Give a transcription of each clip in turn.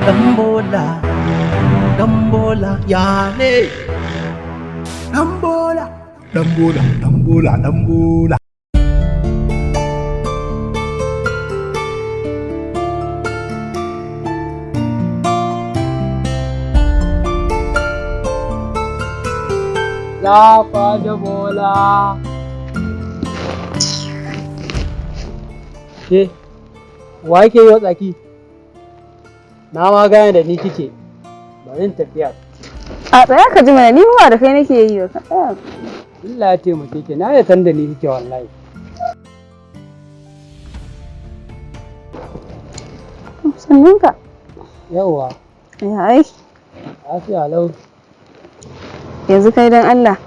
Dan bola, dan bola, ya ne? Dan bola, Dan bola, dan bola, dan bola. Za kwashe bola. Ke, wa yake yi wa tsaki? Na ma gane da ni kike. Bari in tafiya. A tsaya ka ji mana, ni ba da kai nake yi ba, ka tsaya. Allah ya taimake ki, na san da ni kike wallahi. Sannun ka. Yawwa, Ya aiki. lafiya lau. Yanzu kai dan Allah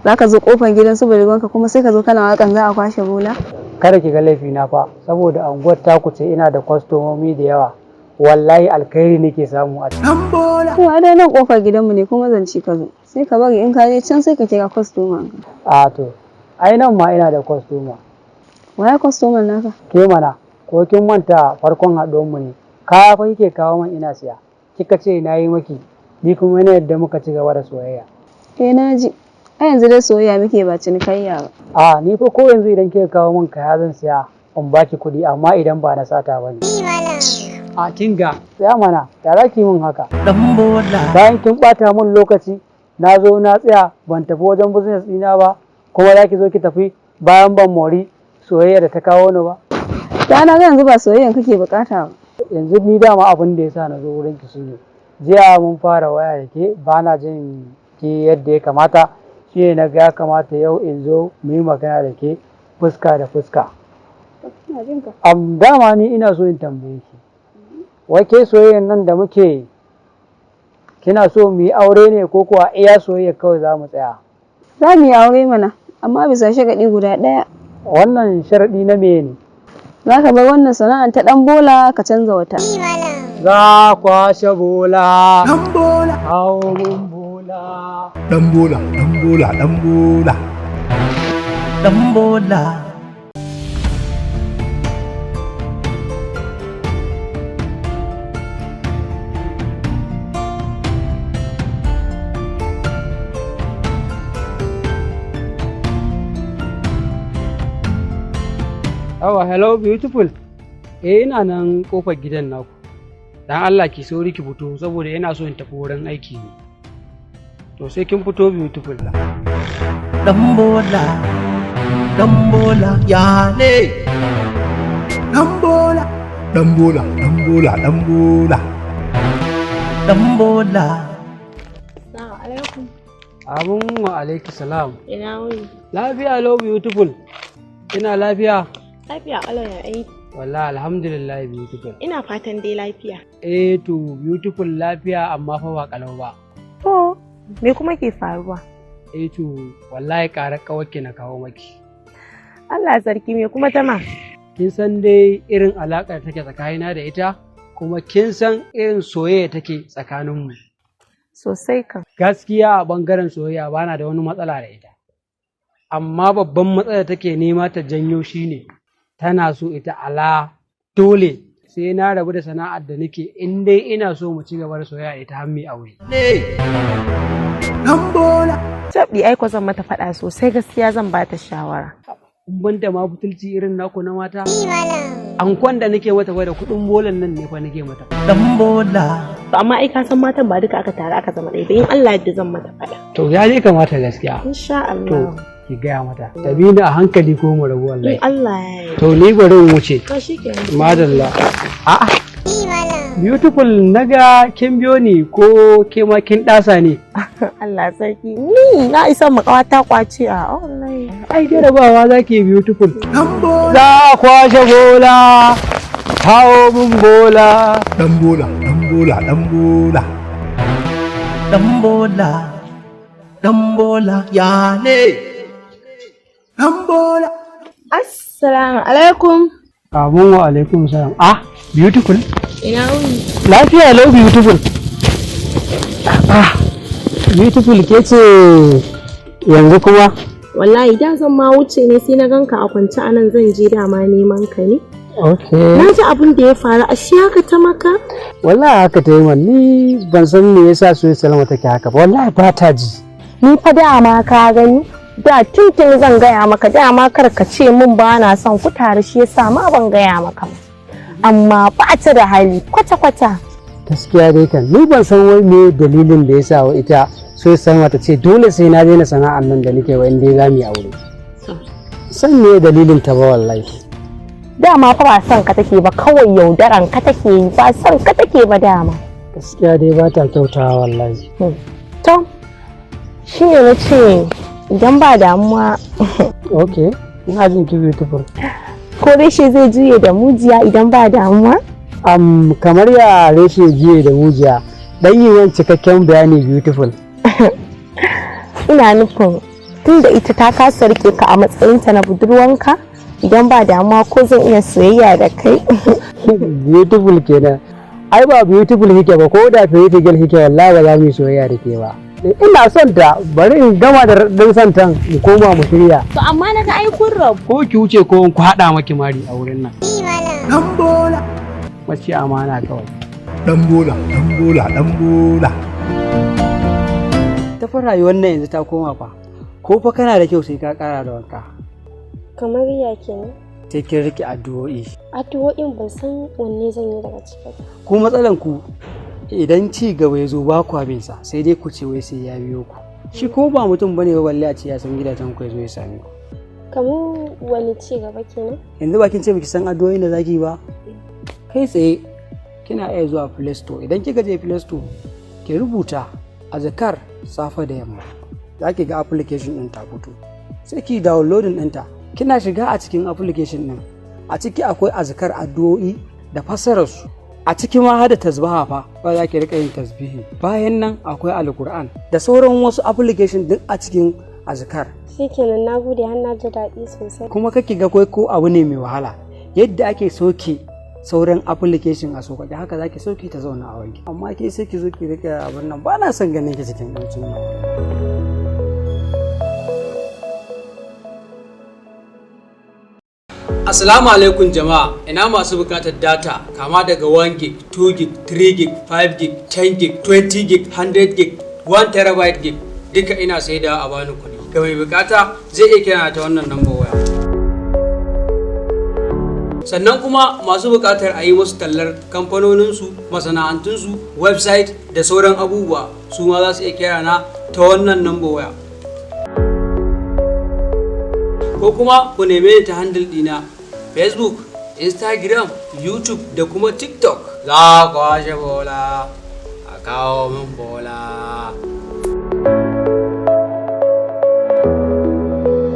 za ka zo kofar gidan su budurwanka kuma sai ka zo kana wakan za a kwashe bola. Kada ki ga laifina fa, saboda anguwar taku ce ina da kwastomomi da yawa. Wallahi alkhairi nake samu a ciki. dan bola, To a dai nan kofar gidanmu ne kuma zance ka zo. Sai ka bari in ka je can sai ka kira kwastoma ka. A to, ai nan ma ina da kwastoma. Waye kwastoman naka? Ke mana, ko kin manta farkon haɗuwar mu ne. Kaya fa kike kawo min ina siya. Kika ce na yi maki, ni kuma na yadda muka ci gaba da soyayya. Eh, na ji. A yanzu dai soyayya muke ba cinikayya ba. A ni fa ko yanzu idan kika kawo min kaya zan siya in baki kuɗi, amma idan ba na sata ba ne. A kin ga, tsaya mana, ya za ki min haka? Dan bola, Bayan kin ɓata min lokaci, na zo na tsaya ban tafi wajen business ɗina ba, kuma za ki zo ki tafi bayan ban mori soyayya da ta kawo ni ba. Ta na ga yanzu ba soyayyan kake bukata ba. Yanzu ni dama abin da ya sa na zo wurin ki shine jiya mun fara waya da ke, ba na jin ke yadda ya kamata, shi ne na ga ya kamata yau in zo mu yi magana da ke fuska da fuska. Ina jin ka. Dama ni ina so in tambaye ki, wai ke soyayyan nan da muke, kina so mu yi aure ne ko kuwa iya soyayya kawai za mu tsaya? Za mu yi aure mana, amma bisa sharaɗi guda ɗaya. Wannan sharaɗi na me ne? Za ka bar wannan sana'ar ta ɗan bola ka canza wata. Za kwashe bola. Dan bola, Kawo mun bola. Dan bola, dan bola, dan bola. Dan bola. Awa, hello beautiful. Eh, ina nan kofar gidan naku. Dan Allah ki sauri ki fito saboda ina so in tafi wurin aiki ne. To sai kin fito, beautiful. Dan bola, dan bola, ya ne? Dan bola, Dan bola, dan bola, dan bola. Dan bola, Assalamu alaikum. Amin wa alaiki salam. Ina wuni? Lafiya lau, beautiful. Ina lafiya. Lafiya ƙalau, ya aiki? Wallahi alhamdulillah, beautiful. Ina fatan dai lafiya. Eh to, beautiful, lafiya amma fa ba kalau ba. To, me kuma ke faruwa? Eh to, wallahi ƙarar ƙawarki na kawo maki. Allah sarki, me kuma tama? Kin san dai irin alaƙar take tsakanina da ita, kuma kin san irin soyayya take tsakaninmu. Sosai kam. Gaskiya a bangaren soyayya bana da wani matsala da ita, amma babban matsala take nema ta janyo shine tana so ita ala dole sai na rabu da sana'ar da nake in dai ina so mu ci gaba da soyayya da ita har mu yi aure. Ne? Dan bola, Cabɗi, ai ko zan mata faɗa sosai, gaskiya zan ba ta shawara. In ban da ma butulci irin naku na mata, ankon da nake mata fa da kuɗin bolan nan ne fa nake mata. Dan bola, To amma ai ka san matan ba duka aka taru aka zama ɗaya ba, in Allah yadda zan mata faɗa. To ya ne kamata gaskiya. Insha To Allah. ki gaya mata ta bi ni a hankali ko mu rabu In wallahi. Allah ya yarda. To ni bari in wuce. To shikenan. Madalla. A'a. Beautiful, naga kin biyo ni, ko ke ma kin ɗasa ne? Allah sarki. Ni na isa mu kawata kwace a wallahi. Ai jarabawa za ki, beautiful. Dan bola, Za a kwashe bola. Kawo mun bola. Dan bola, dan bola, dan bola. Dan bola, dan bola, ya ne? Dan bola, Assalamu alaikum. Amin wa alaikum salam. Ah, beautiful. Ina wuni? Lafiya lau, beautiful. Ah. Beautiful ke ce yanzu kuma? Wallahi da zan ma wuce ne sai na ganka a kwance a nan, zan je dama neman ka ne. Okay. Na ji abin da ya faru, ashe haka ta maka? Wallahi haka ta yi man, ni ban san me yasa su Salma take haka ba. Wallahi ba ta ji. Ni fa dama ka gani da tuntuni zan gaya maka, dama kar ka ce min ba na son ku tare, shi yasa ma ban gaya maka ba. Amma ba ta da hali kwata-kwata. Gaskiya dai kan ni ban san wai me dalilin da yasa wa ita so Salma ta ce dole sai na daina sana'an nan da nake wa in dai za mu yi aure. San me dalilin ta ba wallahi. Dama fa ba son ka take ba, kawai yaudaran ka take yi, ba son ka take ba dama. Gaskiya dai ba ta kyautawa wallahi. To, shi ne na ce idan ba damuwa. Okay, ina jin ki, beautiful. Ko reshe zai juye da mujiya, idan ba damuwa? Kamar ya reshe jiye da mujiya? Dan yi wani cikakken bayani, beautiful. Ina nufin tunda ita ta kasa rike ka a matsayinta na budurwanka, idan ba damuwa ko zan iya soyayya da kai? Beautiful kenan. Ai ba beautiful kike ba, ko da pretty girl kike, wallahi ba za mu yi soyayya da ke ba. Ina son ta, bari in gama da raɗin son tan mu koma mu shirya. To amma naga ai kun rabu. Ko ki wuce ko in ku haɗa maki mari a wurin nan. Dan bola. Mace amana kawai. Dan bola, dan bola, dan bola. Ta fa rayuwar nan yanzu ta koma fa. Ko fa kana da kyau sai ka ƙara da wanka. Kamar ya kenan? Sai kin rike addu'o'i. Addu'o'in ban san wanne zan yi daga ciki ba. Ku matsalan ku idan ci gaba ya zo ba ku bin sa, sai dai ku ce wai sai ya biyo ku. Shi ko ba mutum bane ba, balle a ce ya san gidajen ku ya zo ya same ku. Kamar wani ci gaba kenan? Yanzu ba kin ce baki san addu'o'in da zaki ba? Kai tsaye kina iya zuwa Play Store. Idan kika je Play Store ki rubuta azkar safe da yamma, za ki ga application ɗin ta fito, sai ki downloading ɗinta. Kina shiga a cikin application ɗin, a ciki akwai azkar, addu'o'i da fassararsu. A ciki ma hada tasbaha fa, ba za ki rika yin tasbihi. Bayan nan akwai alkur'an da sauran wasu application duk a cikin azkar. Shikenan, na gode, har na ji daɗi sosai. Kuma kake ga kai ko abu ne mai wahala, yadda ake soke sauran application a sauƙaƙe haka zaki sauke ta zauna a wanki. Amma ke sai ki zo ki rika abin nan, ba na son ganin ki cikin ɗancin nan. Assalamu alaikum jama'a, ina masu bukatar data kama daga 1 gig, 2 gig, 3 gig, 5 gig, 10 gig, 20 gig, 100 gig, 1 terabyte gig, duka ina saida a bani kuɗi. Ga mai bukata zai iya kira ta wannan number waya. Sannan kuma masu bukatar a yi musu tallar kamfanoninsu, masana'antunsu, website da sauran abubuwa, su ma za su iya kira na ta wannan number waya. Ko kuma ku neme ni ta handle ɗina Facebook, Instagram, YouTube da kuma TikTok. Za ku kwashe bola, a kawo min bola.